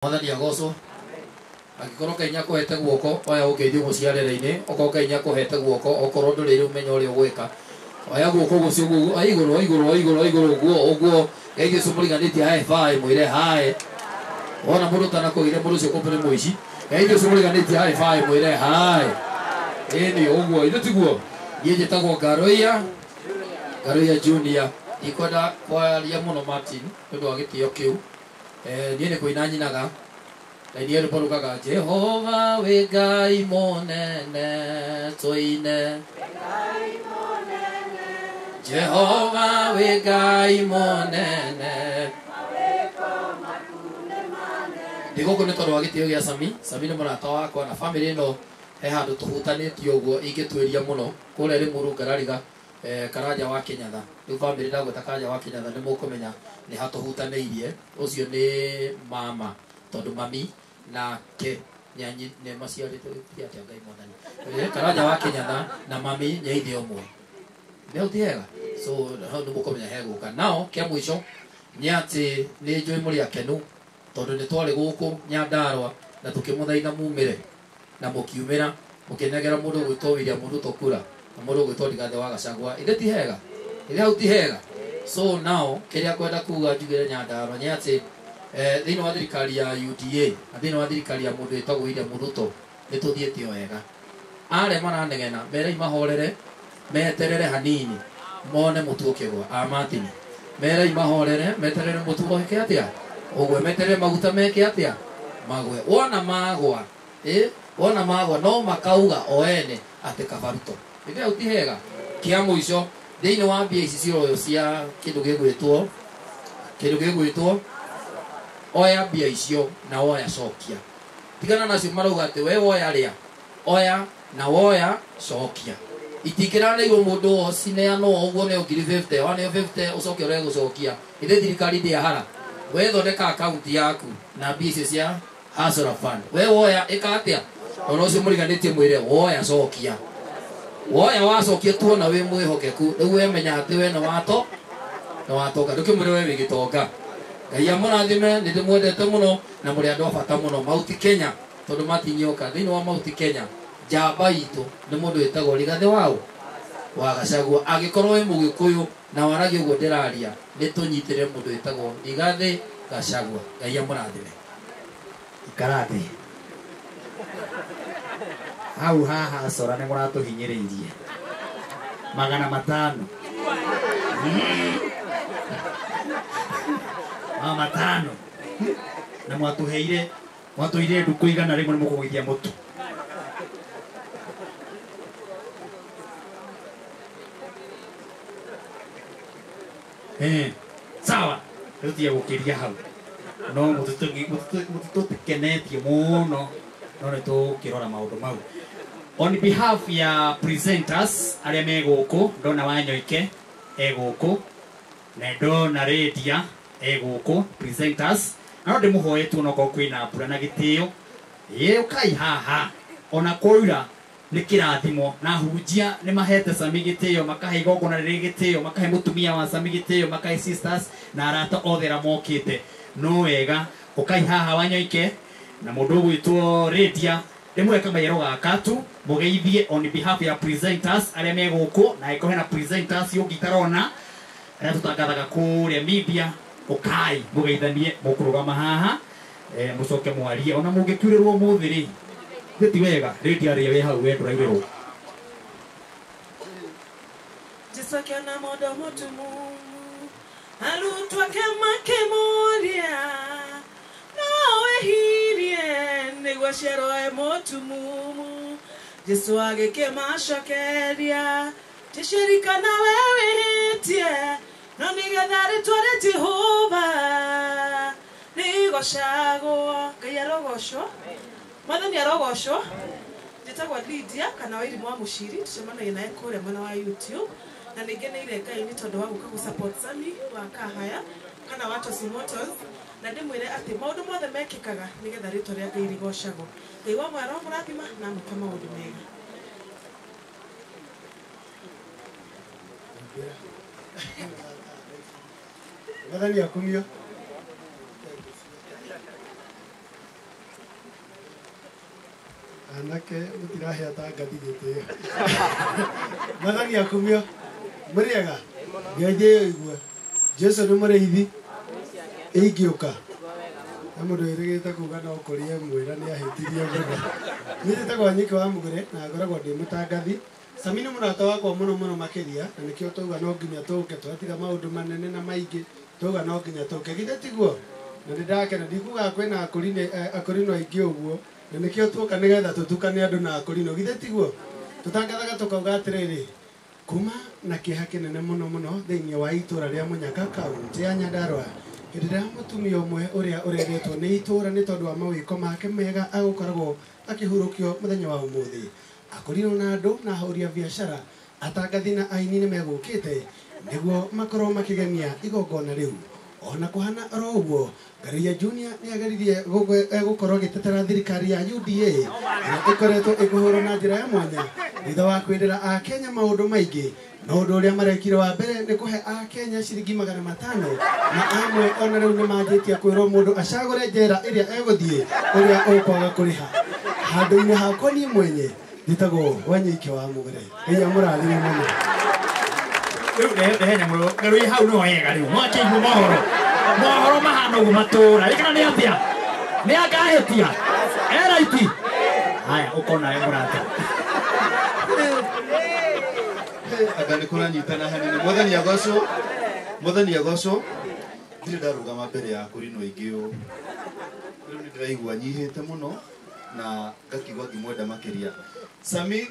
Mwathani agocwo. Angĩkorwo Ngai nĩakũhete guoko, oya ũngeithie mũciarĩre-inĩ. Okorwo Ngai nĩakũhete guoko, okorwo ndũrĩ rĩu menya ũrĩa ũgwĩka. Oya guoko gũcio ũguo, oya igũrũ, oya igũrũ, oya igũrũ, oya igũrũ ũguo, ũguo. Ngeithie ũcio mũriganĩtie hae bae, mwĩre hae. Wona mũndũ ũtanakũgeithia mũndũ ũcio kumbe nĩ mũici. Ngeithie ũcio mũriganĩtie hae bae, mwĩre hae. Ĩni ũguo, ithuĩ tiguo. Niĩ njĩtagwo Ngaruiya, Ngaruiya Junior. Ndikwenda kwaria mũno Martin, nĩ ũndũ wa gĩtĩo kĩu. Niĩ nĩ kũina nyinaga. Na niĩ rwĩmbo rugaga Jehova wĩ Ngai mũnene tũine. Jehova wĩ Ngai mũnene. Ndĩ gũkũ nĩ tondũ wa gĩtĩo gĩa Sami. Sami nĩ mũrata wakwa na family ĩno he handũ tũhutanĩtie ũguo ingĩtuĩria mũno. Kũrĩa Rĩmuru Ngarariga, Karanja wa Kĩnyatha. Rĩu family ndagwĩta Karanja wa Kĩnyatha nĩ mũkũmenya nĩ hatũhutanĩirie. Ũcio nĩ mama tondũ mami nake nĩ maciarĩte gĩtia atĩa Ngai mwathani. Karanja wa Kĩnyatha na mami nĩ ithe ũmwe. Nĩ hau ti hega? So hau nĩ mũkũmenya he gũka. Nao kĩa mũico nĩ atĩ nĩ njũĩ mũrĩ akenu tondũ nĩ twarĩ gũkũ Nyandarũa na tũkĩmũthaitha mumĩre na mũkiumĩra mũkĩnengera mũndũ ũgwĩtwo William Ruto kura na mũndũ ũgwĩtwo Rigathĩ wa Gachagua. Ithe ti hega? Ithe hau ti hega? So now kĩrĩa kwenda kuga njugĩre Nyandarũa nĩ atĩ thĩinĩ wa thirikari ya UDA na thĩinĩ wa thirikari ya mũndũ wĩtagwo William Ruto nĩ tũthiĩte o wega. Arĩa maranegena merei mahorere, meterere hanini mone mũtu ũkĩgwa. A Martin, merei mahorere, meterere mũtu ũgĩke atĩa? Ũgwe, meterere maguta meke atĩa? Magwe. Wona magwa, wona magwa no makauga o ene atĩ kaba Ruto. Ithe hau ti hega? Kĩa mũico thĩinĩ wa mbia ici ciroywo cia kĩndũ gĩgwĩtwo, kĩndũ gĩgwĩtwo oya mbia icio na woya cokia. Tigana nacio marauga atĩ we woya rĩa, oya na woya cokia. Itingĩranĩirwo mũndũ o cineanwo ũguo nĩo ngiri 50, waneo 50 ũcoke ũrege gũcokia. Ithe thirikari ndĩahara. We thondeka akaunti yaku na mbia icio cia Hustler Fund. We woya ĩka atĩa? Ona ũcio mũriganĩtie mwĩre woya cokia. Woya wacokia tuona wĩ mwĩhokeku, rĩu wemenya atĩ we nĩ wato, nĩ watonga. Ndũkĩmwĩre we wĩ gĩtonga. Ngai amũrathime, nĩ ndĩmwendete mũno na mũrĩ andũ a bata mũno. Mauti Kenya, tondũ matinyoka. Thĩinĩ wa Mauti Kenya, njamba itũ nĩ mũndũ wĩtagwo Rigathĩ wa Gachagua. Angĩkorwo wĩ mũgĩkũyũ na waragia ũguo ndĩraria, nĩ tũnyitĩrĩre mũndũ wĩtagwo Rigathĩ Gachagua. Ngai amũrathime. Ikara thĩ. Hau haha Sora nĩ mũratũhinyĩrĩirie. 500. 500. Na mwatũheire ndukũ 100 nĩ mũkũgũithia mũtu. Sawa. Tũtige gũkĩria hau. No mũtitũkenetie mũno, no nĩ tũkĩrora maũndũ mau. On behalf ya presenters arĩa me gũkũ, ndona Wanyoike e gũkũ, na ndona Lydia e gũkũ, presenters. Na no ndĩmũhoe tu onokorwo kwĩna mbura na gĩtĩo, ĩ ũkai haha, ona kwaura nĩ kĩrathimo. Na hunjia nĩ mahete Sami gĩtĩo, makahe igongona rĩrĩ gĩtĩo, makahe mũtumia wa Sami gĩtĩo, makahe sisters na arata othe arĩa mokĩte. No wega ũkai haha Wanyoike na mũndũ ũgwĩtwo Lydia, ndĩmũhe kamairo gaka tu mũgeithie on behalf ya presenters arĩa me gũkũ, na angĩkorwo hena presenters ũngĩ itarona arĩa tũtangathaga kũrĩa media, ũkai mũgeithanie, mũkũrũgama haha, mũcoke mwarie. Ona mũngĩkiurĩrwo ũmũthĩ rĩ, githĩ ti wega? Lydia rĩa wĩ hau we ndũraurĩrwo. Jesu akiona mũndũ mũtumumu, arutwo ake makĩmũũria, no wĩhirie nĩguo aciarwo e mũtumumu. Jesu agĩkĩmacokeria, ti cirika nawe wĩhĩtie, no nĩgetha rĩtwa rĩa Jehova rĩgocagwo. Ngai arogocwo, Mwathani arogocwo. Njĩtagwo Lydia kana Wairimu wa Mũciri, tũcemanagia naye kũrĩa mwena wa YouTube, na nĩngeneire Ngai nĩ tondũ wa gũka gũ support Sami wa Kahaya kana wa Tosi Motors, na ndĩmwĩre atĩ maũndũ mothe mekĩkaga nĩgetha rĩtwa rĩa Ngai rĩgocagwo. Ngai wa mwera aromũrathima na amwĩke maũndũ mega. Mwathani akumio. Anake mũtirahe atangathi gĩtĩo. Mwathani akumio. Mũrĩega. Ngai ĩigua. Jesu nĩ mũrĩithi. Ingĩũka. Na mũndũ wĩrĩgĩte kuga no kũrĩe mwĩra nĩ ahĩtirie mũno. Niĩ njĩtagwo Nyike wa Mũgũre na ngoragwo ndĩ mũtangathi. Sami nĩ mũrata wakwa mũno mũno makĩria na nĩkĩo twauga no nginya tũke twatiga maũndũ manene na maingĩ twauga no nginya tũke githĩ tiguo na nĩ ndakena ndikuga kwĩna akũrinũ aingĩ ũguo na nĩkĩo tuoka nĩgetha tũtukane andũ na akũrinũ githĩ tiguo tũtangathaga tũkauga atĩrĩrĩ kuma na kĩeha kĩnene mũno mũno thĩinĩ wa itũra rĩa Mũnyaka kaunti ya Nyandarua hĩndĩ ĩrĩa mũtumia ũmwe ũrĩa ũrendetwo nĩ itũra nĩ tondũ wa mawĩko make mega agũkoragwo akĩhurũkio mũthenya wa ũmũthĩ akorirwo na andũ na ahũri a biacara atangathi na aini nĩ megũkĩte nĩguo makorwo makĩgemia igongona rĩu ona kũhana oro ũguo Ngaruiya Junior nĩ ageririe gũkorwo agĩtetera thirikari ya UDA ĩrĩa ĩkoretwo ĩkĩhũrwo na njĩra ya mwanya thutha wa kwĩrĩra akenya maũndũ maingĩ no ũndũ ũrĩa marekire wa mbere nĩ kũhe akenya ciringi 500 na amwe ona rĩu nĩ manjĩtie kwĩrwo mũndũ acagũre njera ĩrĩa egũthiĩ ũrĩa ũkwaga kũrĩha handũ-inĩ hakwa niĩ mwenye njĩtagwo Wanyike wa Mũgũre. Ngai amũrathime mũno. Rĩu rehe nyamũ Ngaruiya hau nĩho hega rĩu mwakĩigua mohoro mohoro mahana ũguo matũra ĩkana nĩ atĩa nĩ angahĩtia eraiti haya ũkona we mũrata. Anga nĩ kũranyitana hanini. Mwathani agocwo. Mwathani agocwo. Ndirĩ ndarũgama mbere ya akũrinũ aingĩ ũũ. Rĩu nĩ ndĩraigua nyihĩte mũno na ngakigua ngĩmwenda makĩria. Sami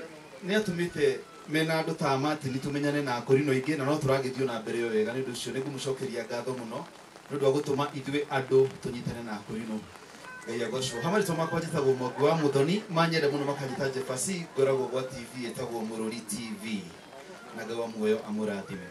nĩ atũmĩte mena andũ ta Martin tũmenyane na akũrinũ aingĩ na no tũragĩthiĩ na mbere o wega nĩ ũndũ ũcio nĩ ngũmũcokeria ngatho mũno nĩ ũndũ wa gũtũma ithuĩ andũ tũnyitane na akũrinũ. Ngai agocwo. Ha marĩtwa makwa njĩtagwo Mwangi wa Mũthoni manyende mũno makanjĩta Jefasi ngoragwo gwa TV ĩtagwo Mũrũri TV na Ngai wa muoyo amũrathime.